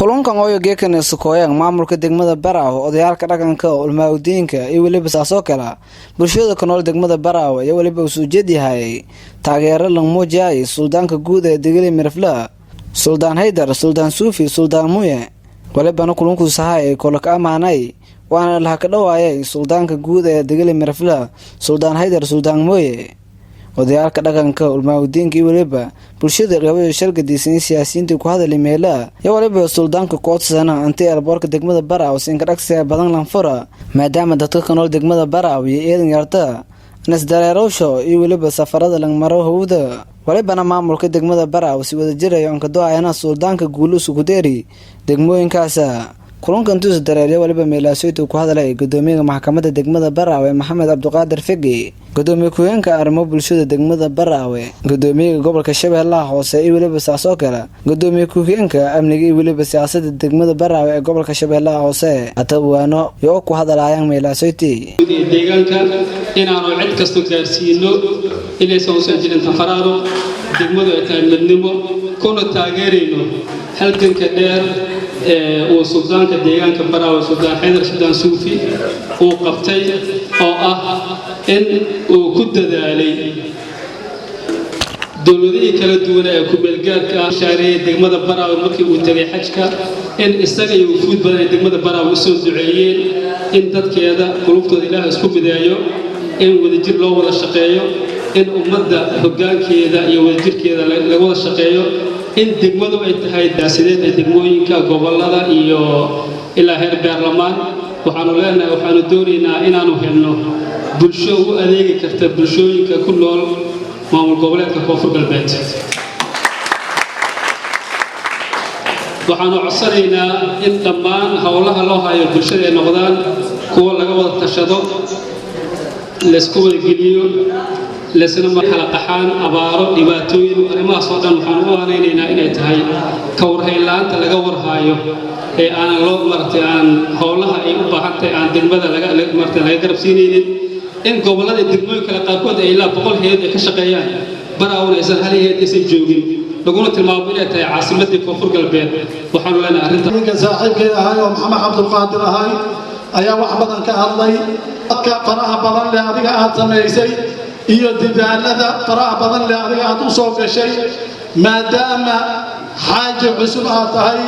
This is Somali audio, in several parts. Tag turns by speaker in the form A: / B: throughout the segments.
A: Kulankan oo geekana sukooyaan maamulka degmada Baraawe, odayaalka dhaqanka, ulmaaudiinka iyo weliba saasoo kale bulshada ku nool degmada Baraawe iyo weliba usoo jeedyahay taageero lamuujiyay suldaanka guud ee Degeli Mirifle, Suldaan Haydar, Suldaan Suufi, Suldaan Muye. Walibana kulankuusahay kolaka amaanay waana laha ka dhawaayay suldaanka guud ee Degeli Mirifle, Suldaan Haydar, Suldaan Mooye. Odayaalka dhaqanka, ulmaaudiinka iyo weliba bulshada qeybada shalgadiisan siyaasiyiinta ku hadali meelaa iyo waliba suldaanka koodsana anti airport-ka degmada Baraaw sinka dhagsiga badan lanfura, maadaama dadka ka nool degmada Baraaw iyo eedan yarta nisdareerowsho iyo weliba safarada langmaro howda. Walibana maamulka degmada Baraaw si wadajirayo ankado-ayana suldaanka guulu sukudeeri degmooyinkaasa. Kulankan tuusa dareerya waliba meelaasoyta ku hadalay gudoomiyaha maxkamadda degmada Baraawe, Maxamed Cabdiqaadir Fegi, gudoomiye ku-heenka arrimo bulshada degmada Baraawe, gudoomiyaha gobolka Shabeellaha Hoose iyo weliba saasoo kale gudoomiye ku-heenka amniga iyo weliba siyaasada degmada Baraawe ee gobolka Shabeellaha Hoose. Atawaano iyo ku hadalaayaan meelaasoyti.
B: Deegaanka inaanu cid kasto gaarsiino inaysan usan jirin tafaraaro, degmadu ay tahay midnimo, kuna taageerayno halganka dheer ee uu suldaanka deegaanka Baraawe, Suldaan Xaydar Suldaan Suufi, uu qabtay, oo ah in uu ku dadaalay dowladihii kala duwana ee ku-meelgaarka ah shaareeyay degmada Baraawe markii uu tegay xajka, in isaga iyo wufuud badan ay degmada Baraawe usoo duceeyeen in dadkeeda qulubtooda Ilaah isku mideeyo, in wadajir loo wada shaqeeyo, in ummadda hoggaankeeda iyo wadajirkeeda laga wada shaqeeyo, in degmadu ay tahay daasideed ee degmooyinka gobollada iyo ilaa heer baarlamaan. Waxaanu leenahay, waxaanu doonaynaa inaanu helno bulsho u adeegi karta bulshooyinka ku nool maamul goboleedka Koonfur Galbeed. Waxaanu codsanaynaa in dhammaan howlaha loo hayo bulshada ay noqdaan kuwo laga wada tashado, laysku wada geliyo, laysna kala qaxaan, abaaro, dhibaatooyin, arrimahaas oo dhan waxaan u aanaynaynaa inay tahay ka warhayn-la'aanta laga warhaayo ee aanan loo maaragtay aan howlaha ay u baahan tahay aan degmada laga maaragtay laga garab siinaynin, in gobollada degmooyin kale qaarkood ay ilaa 100 hay'ad ay ka shaqeeyaan, Baraawna aysan hal hay'ad aysan joogin, laguna tilmaamo inay tahay caasimadii Koonfur Galbeed. Waxaanu leenahay arrinta
C: Ninka saaxiibkay ahay oo Maxamed Cabdulqaadir ahay ayaa wax badan ka hadlay. Dadka faraha badan leh adiga aad samaysay iyo dibaalada faraha badan leh adiga aad u soo gashay, maadaama xaaji cusub aad tahay,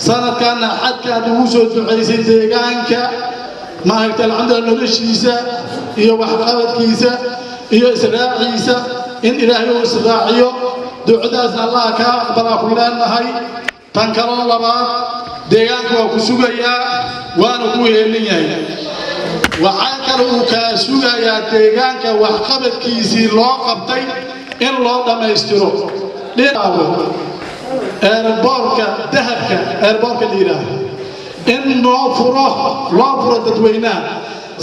C: sanadkanna xadka aad ugu soo ducaysay deegaanka, maaragtay, alxamdulillah, noloshiisa iyo waxqabadkiisa iyo israaciisa in Ilaahay uu israaciyo, ducadaasna Allah kaa aqbalaa ku leenahay. Tan kaloo labaad, deegaanka waa ku sugayaa waana ku heelin yahay. Waxaa kale uu kaa sugayaa deegaanka waxqabadkiisii loo qabtay in loo dhammaystiro. Dhinaca airport-ka dahabka, airport-ka la yidhaaho, in loo furo, loo furo dadweynaha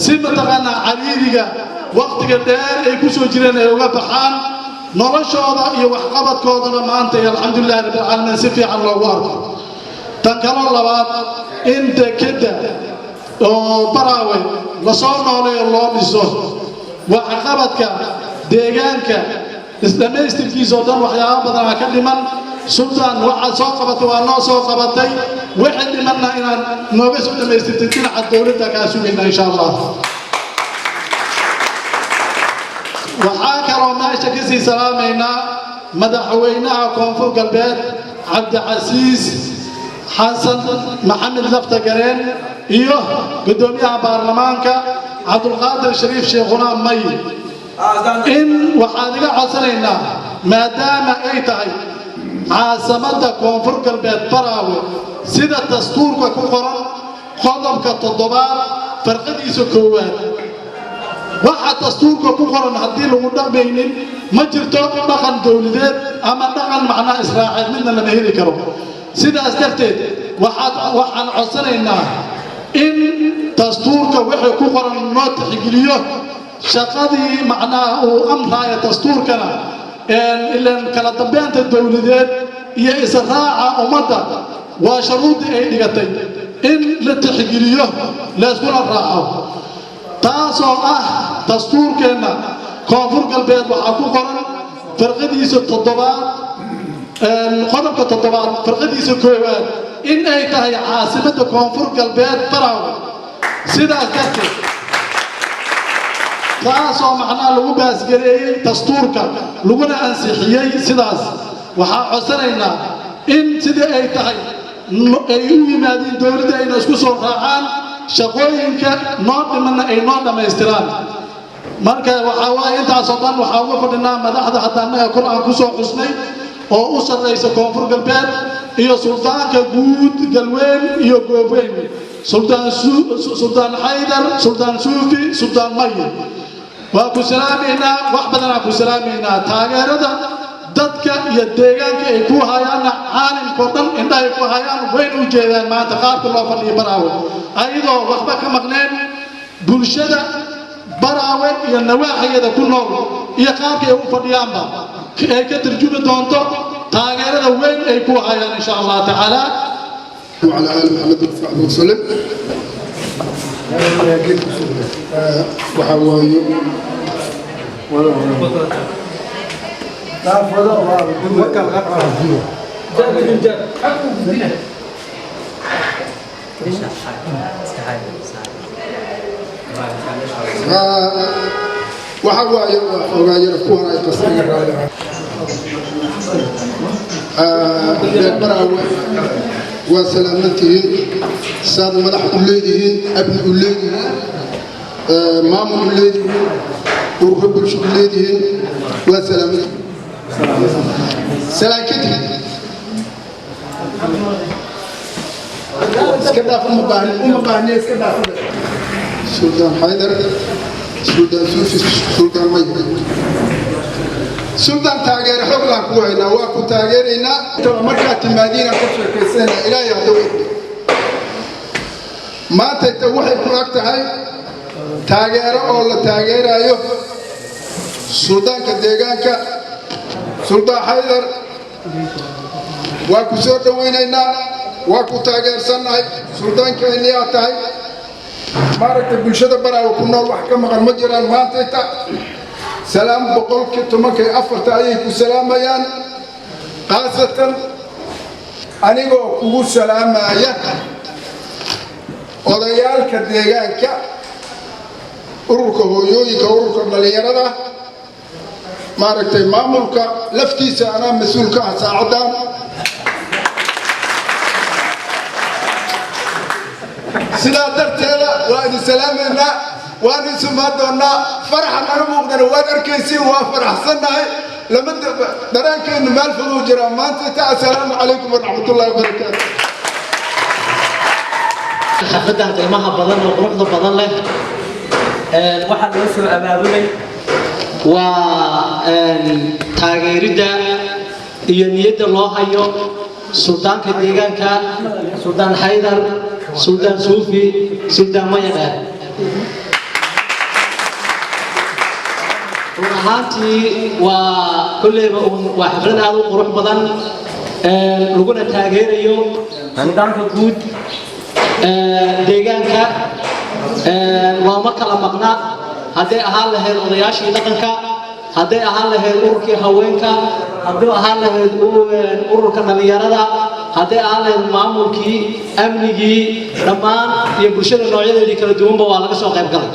C: si mataqaanaa cariiriga wakhtiga dheer ay ku soo jireen ay uga baxaan, noloshooda iyo waxqabadkoodana maanta iyo alxamdulilahi rabbilcaalamiin si fiican loogu arko. Tan kaloo labaad, in dekedda oo Baraawe lasoo nooleeyo, loo dhiso. Waxqabadka deegaanka isdhammaystirkiisa oo dhan waxyaaba badanaa ka dhiman. Sultaan, waxaad soo qabatay waa noo soo qabatay, wixii dhimanna inaad nooga soo dhammaystirtay dhinaca dowladda kaa sugayna, insha Allah. Waxaa kaloo meesha kasii salaamaynaa madaxweynaha Koonfur Galbeed, Cabdicasiis Xasan Maxamed Laftagareen, iyo guddoomiyaha baarlamaanka, Cabdulqaadir Shariif Sheekhuna May. In waxaan iga codsanaynaa, maadaama ay tahay caasamadda Koonfur Galbeed Baraawe, sida dastuurka ku qoran qodobka toddobaad farqadiisa koowaad, waxa dastuurka ku qoran haddii lagu dhaqmaynin ma jirto dhaqan dowladeed ama dhaqan macnaha israaceed midna lama heli karo. Sidaas darteed waxaan codsanaynaa in dastuurka wixii ku qoran loo tixgeliyo, shaqadii macnaha uu amraayo dastuurkana, ilan kala dambeynta dowladeed iyo israaca ummadda waa sharuuddii ay dhigatay in la tixgeliyo, layskuna raaco, taasoo ah dastuurkeenna Koonfur Galbeed waxaa ku qoran farqadiisa toddobaad, qodobka toddobaad farqadiisa koowaad. In ay tahay caasimadda Koonfur Galbeed Baraawe. Sidaas darteed, taasoo macnaha lagu baasgareeyey dastuurka, laguna ansixiyey, sidaas waxaa codsanaynaa in sidii ay tahay ay u yimaadiin dowladda, ayna isku soo raacaan, shaqooyinka noo dhimanna ay noo dhammaystiraan. Marka waxaa waaye, intaasoo dhan waxaa uga fadhinaa madaxda hadda annaga kor aan ku soo xusnay oo u sarraysa Koonfur Galbeed iyo suldaanka guud Galweyn iyo Goobweyn, Suldaan Xaydar, Suldaan Suufi, Suldaan Maye. Waa ku salaamaynaa, wax badanaa ku salaamaynaa. Taageerada dadka iyo deegaanka ay ku hayaanna caalamkao dhan indhahay ku hayaan, wayna u jeedaan maanta qaabka loo fadhiyo Baraawe, ayadoo waxba ka maqneen bulshada Baraawe iyo nawaaxigeeda ku nool iyo qaabka ay u fadhiyaanba ay ka tarjumi doonto taageerada weyn ay ku hayaan, insha Allah tacaala.
D: وعلى آل محمد وصحبه وسلم. Waxaa waaye, waxa waaye, waa xoogaa yara kuwan ay qasriga raalli ah. Reer Baraawe, waa salaamantihiin. Saad madax u leedihiin, abni u leedihiin, maamul u leedihiin, ururo bulsho u leedihiin, waa salaamantihiin. Salaan kadib, iska dhaaf, uma baahni, uma baahni, iska dhaaf. Suldaan Xaydar, Suldaan Suufi, Suldaan May, Suldaan, taageere xoog laan ku haynaa, waa ku taageeraynaa. Markaad timaadiina ka sheekaysanaa. Ilaahay hadduu idmo, maanta inta waxay ku ag tahay taageero oo la taageerayo suldaanka deegaanka, Suldaan Xaydar. Waa ku soo dhowaynaynaa, waa ku taageersannahay, suldaankeenniyaa tahay. Maaragtay, bulshada Baraawe ku nool wax ka maqan ma jiraan. Maantayta salaam 114-kii ayay ku salaamayaan, khaasatan anigoo kugu salaamaya odayaalka deegaanka, ururka hooyooyinka, ururka dhallinyarada, maaragtay, maamulka laftiisa anaa mas-uul ka ah saacaddan. Sidaa darteeda waa idin salaamaynaa, waan isumaan doonnaa. Faraxa naga muuqdana waad arkaysiin, waa faraxsannahay, lama dareenkeennu meel fuduu jiraa maanta ta. Assalaamu calaykum waraxmatullahi wabarakaatu.
E: Xafladan qiimaha badan oo quruxda badan leh waxaa loo soo abaabulay waa taageeridda iyo niyadda loo hayo suldaanka deegaanka, Suldaan Xaydar, Suldaan Suufi, Suldaan Mayadheer. Run ahaantii waa kolleyba waa xaflad aad u qurux badan, laguna taageerayo suldaanka guud deegaanka. Looma kala maqna, hadday ahaan lahayd odayaashii dhaqanka, hadday ahaan lahayd ururkii haweenka, hadduu ahaan lahayd ururka dhallinyarada, hadday ahaan lahayd maamulkii, amnigii, dhammaan iyo bulshada noocyadeedii kala duwanba waa laga soo qayb galay.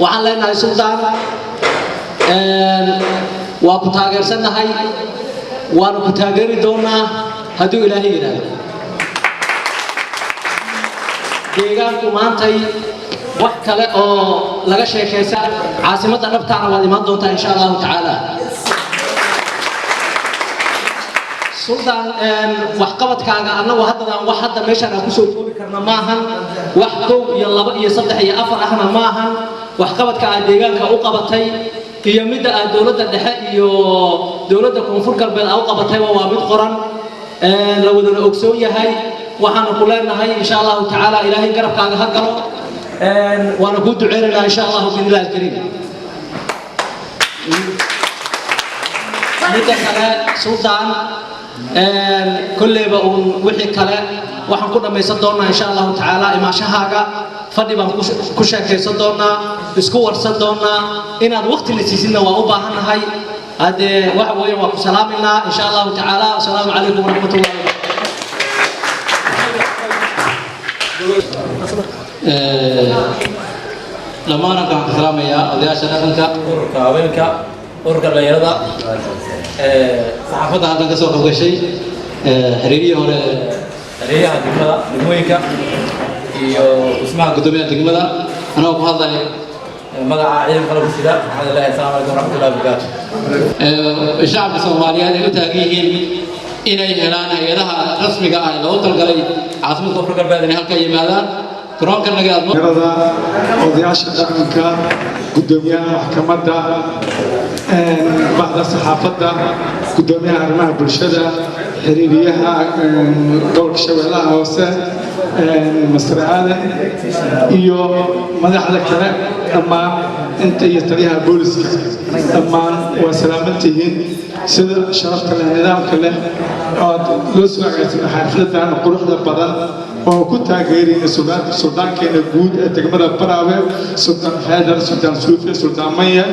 E: Waxaan leenahay, suldaan, waa ku taageersannahay, waana ku taageeri doonaa hadduu Ilaahay yidhaahdo. Deegaanku maantay wax kale oo laga sheekaysa, caasimadda dhabtaana waad imaan doontaa, insha Allahu tacaala. Suldaan, waxqabadkaaga annagu haddadan wax hadda meeshaan aan kusoo koobi karna maahan, wax 1 iyo 2 iyo 3 iyo 4 ahna maahan. Waxqabadka aad deegaanka u qabatay iyo midda aad dowladda dhexe iyo dowladda Koonfur Galbeed aa u qabatayba waa mid qoran, la wadana ogsoon yahay. Waxaanu ku leenahay, insha Allahu tacaala, Ilaahay garabkaaga ha galo, waana kuu duceynaynaa, insha Allahu biidnillahi alkariim. Midda kale, suldaan, kolleyba uun wixii kale waxaan ku dhammaysan doonaa, insha Allahu tacaala, imaashahaaga. Fadhi baan ku sheekaysan doonaa, isku warsan doonaa. Inaad waqti la siisidna waa u baahannahay. Haddee waxa weeye, waa ku salaaminaa, insha Allahu tacaala. Asalaamu calaykum waraxmatullahi wabarakatu.
B: Dhammaan halkan waxaan ka salaamayaa odayaasha dhaqanka, ururka haweenka, ururka dhalinyarada, saxaafadda halkan ka soo qaybgashay, xiriirihii hore, xiriiryaha degmada, degmooyinka iyo dhismaha guddoomiyaha degmada. Anagoo ku hadlaya magaca ciidanka qalabka sida, waxaan leeyahay asalaamu calaykum waraxmatullahi wabarakaatu. Shacabka Soomaaliyeed ay u taagan yihiin inay helaan hay-adaha rasmiga ah ee loogu talagalay caasimada Koonfur Galbeed inay halka yimaadaan garoonka naga.
F: Dhalinyarada, odayaasha dhaqanka, guddoomiyaha maxkamadda, bahda saxaafadda, guddoomiyaha arrimaha bulshada, xiriiriyaha gobolka Shabeellaha Hoose Master Aadan iyo madaxda kale dhammaan inta iyo taliyaha booliska, dhammaan waa salaamantihiin. Sida sharafta leh, nidaamka leh ood loo soo agaasimay xafladan quruxda badan oo ku taageerayna suldaankeena guud ee degmada Baraawe, Sultaan Xeedar, Sultaan Suufi, Sultaan Manya,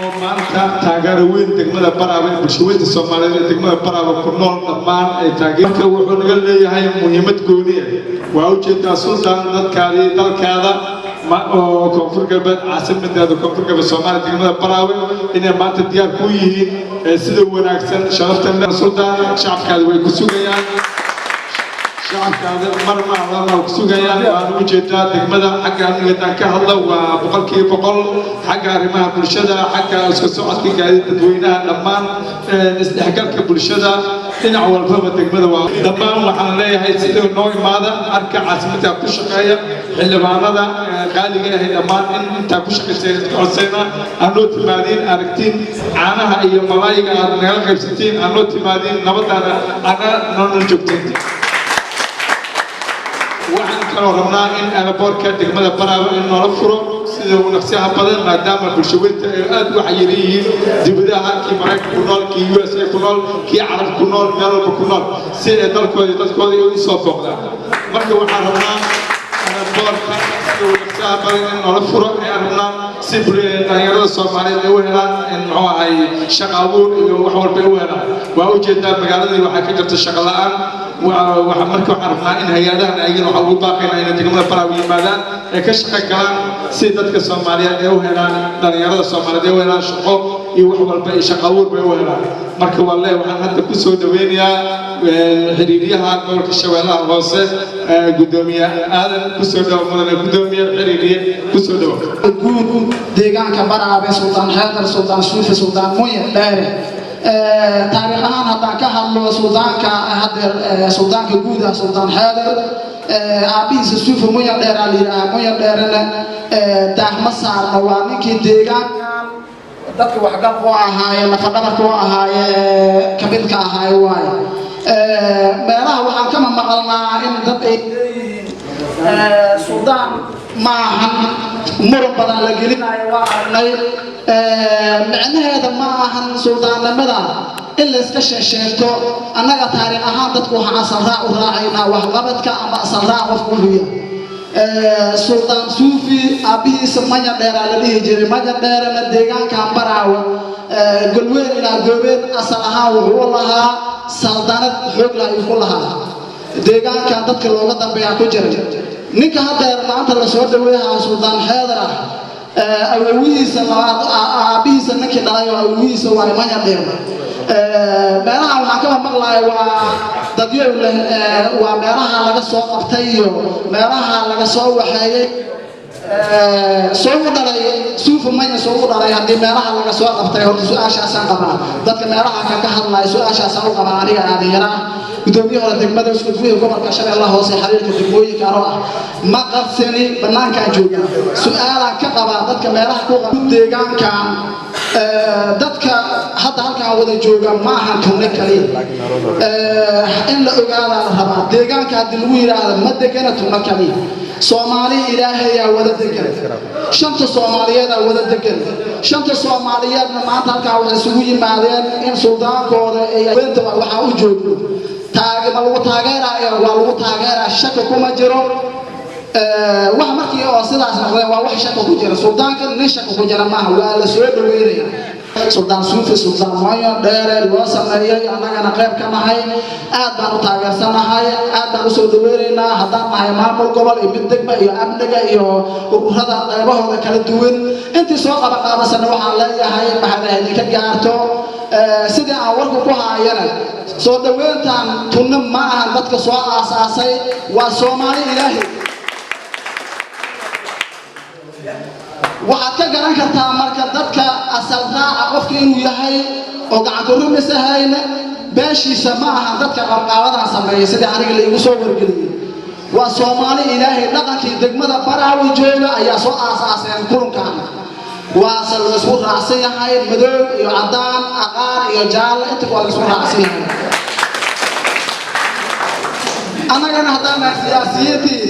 F: oo maanta taageero weyn degmada Baraawe, bulshaweynta Soomaaliyeed ee degmada Baraawe ku nool dhammaan ay taageer. Marka wuxuu naga leeyahay muhiimad gooni ah. Waa ujeedaa sultaan, dadkaadii, dalkaada oo Koonfur Galbeed, caasimadeeda Koonfur Galbeed Soomaaliya, degmada Baraawe, inay maanta diyaar ku yihiin sida wanaagsan sharaftan. Sultaan, shacabkaada way ku sugayaan, shacabkaada mar ma ku sugayaan. Waan ujeedaa degmada xagga amniga ka hadla waa 100%, xagga arrimaha bulshada, xagga isku socodka gaadiid dadweynaha, dhammaan isdhexgalka bulshada, dhinac walbaba degmada waa dhammaan. Waxaan leeyahay sida noo imaada, arka caasimadda ku shaqeeya. Xildhibaanada qaaliga ahay dhammaan in intaa ku shaqaysay codsayna aad noo timaadiin, aragtiin caanaha iyo malaayiga aad nagala qaybsatiin, aad noo timaadiin, nabadaana ana noona joogteen. Waxaan kaloo rabnaa in airportka degmada Baraawe in noola furo sida uu naqsiyaha badan, maadaama bulshaweynta ay aad u xayiran yihiin dibadaha, kii Maraykanka ku nool, kii USA ku nool, kii Carab ku nool, meel walba ku nool, si ay dalkooda iyo dadkooda u soo booqdaan. Marka waxaan rabnaa airportka sida uu naqsiyaha badan in noola furo ayaan rabnaa, si dhalinyarada Soomaaliyeed ay u helaan muxuu ahay shaqo abuur iyo wax walba ay u helaan. Waa ujeedaa magaaladii waxaa ka jirta shaqo la'aan. Marka waxaan rabnaa in hay-adahan ayagana waxaa ugu baaqaynaa inay degmada Baraawe yimaadaan, ee ka shaqo galaan, si dadka Soomaaliyeed ay u helaan, dhalinyarada Soomaaliyeed ay u helaan shaqo iyo wax walba iyo shaqo abuur bay u helaan. Marka waa le waxaan hadda ku soo dhaweynayaa xiriiryaha gobolka Shabeellaha Hoose, guddoomiye Aadan. Kusoo dhawo mudane guddoomiye xiriirye, kusoo dhawo.
C: Guud deegaanka Baraabe, Sultaan Xeedar, Sultaan Suufi, Sultaan Munye Dheere. Taariikh ahaan haddaan ka hadlo suldaanka haddeer, suldaanka guud ah Sultaan Xeedar, aabbihiisa Suufi Munya Dheeraa la yidhaahaa. Munya Dheerena daah ma saarno, waa ninkii deegaankan dadka waxgalka u ahaaye, lafadhabarka u ahaaye, kamidka ahaaye waaye. Meelaha waxaan kama maqalnaa in dad ay leeyihiin suldaan maahan, muran badan la gelinayo waa aragnay. Micnaheeda ma ahan suldaannimada in layska sheesheegto. Annaga taariikh ahaan dadku waxaan asal raac u raacaynaa waxqabadka ama asal raac qofku wuxuu yahay. Suldaan Suufi aabbihiisa Manya Dheeraa la dhihi jiray. Manya Dheerana deegaankan Baraawa, Golweyn ilaa Goobeen, asal ahaan wuxuu lahaa saldanad xoog lah ayuu ku lahaa deegaankan. Dadka looga dambeeyaa ku jiray ninka haddeer maanta lasoo dhaweeyaha Suldaan Xeedar ah, awowihiisa labaad, aabbihiisa ninkii dhalay oo awowihiisa waa Manya Dheer. Meelaha waxaan kama maqlaya waa dadyow leh, waa meelaha laga soo qabtay iyo meelaha laga soo waxeeyey. Soo u dhalay Suufa Manya, soo u dhalay haddii meelaha laga soo qabtay? Horta su-aashaasaan qabaa. Dadka meelaha ka hadlaya su-aashaasaan u qabaa. Aniga aadanyara ah, gudoomiye hore degmada, isku gobolka Shabeellaha Hoose, xiriirka degmooyinka anoo ah, ma qarsani, bannaankaan joogaa, su-aalaan ka qabaa dadka meelaha ku deegaankan. Dadka hadda halkaan wada jooga ma ahan tunne kaliya. In la ogaadaa la rabaa, deegaanka haddii lagu yidhaahdo ma degana tunno kaliya. Soomaali Ilaahayaa wada degan, shanta Soomaaliyeedaa wada degan. Shanta Soomaaliyeedna maanta halkaa waxay isugu yimaadeen in suldaankooda weynta waxaa u joogno ma lagu taageeraayo, waa lagu taageeraa, shaka kuma jiro. Wax markii oo sidaas noqdeen waa wax shaka ku jira. Suldaanka nin shaka ku jira maaha, waa la soo dhaweynaya. Suldaan Suufi, Suldaan Mooyo Dheere loo sameeyey, annagana qayb ka nahay, aad baan u taageersanahay, aad baan. aadaan usoo dhaweynaynaa haddaan nahay maamul gobol iyo mid degma iyo amniga iyo ururada qaybahooda kala duwan. Intii soo qabaqaabasana waxaan leeyahay maxaa idinka gaarto. Sidii aan warku ku haayana, soo dhaweyntan tunno ma ahan, dadka soo aasaasay waa Soomaali Ilaahi. Waxaad ka garan kartaa marka dadka asal raaca qofka inuu yahay oo gacanku rumisahayna beeshiisa ma ahan. Dadka qabqaabadan sameeya, sidii aniga laigu soo wargeliyey, waa Soomaali Ilaahay dhaqankii degmada Baraawi jooga ayaa soo aasaaseen kulankan. Waase la isku raacsan yahay, madow iyo caddaan, aqaar iyo jaalle, inta waa la isku raacsan yahay. Annagana haddaan nahay siyaasiyiintii,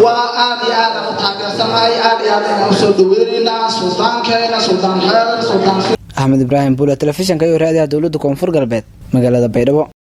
C: waa aad iyo aad aan u taageersanahay, aad iyo aad ayaan usoo dhaweynaynaa suldaankeena, Suldaan Xeerar, Suldaan.
A: Axmed Ibraahim Buula, telefishinka iyo raadiyaha dowladda Koonfur Galbeed, magaalada Baydhabo.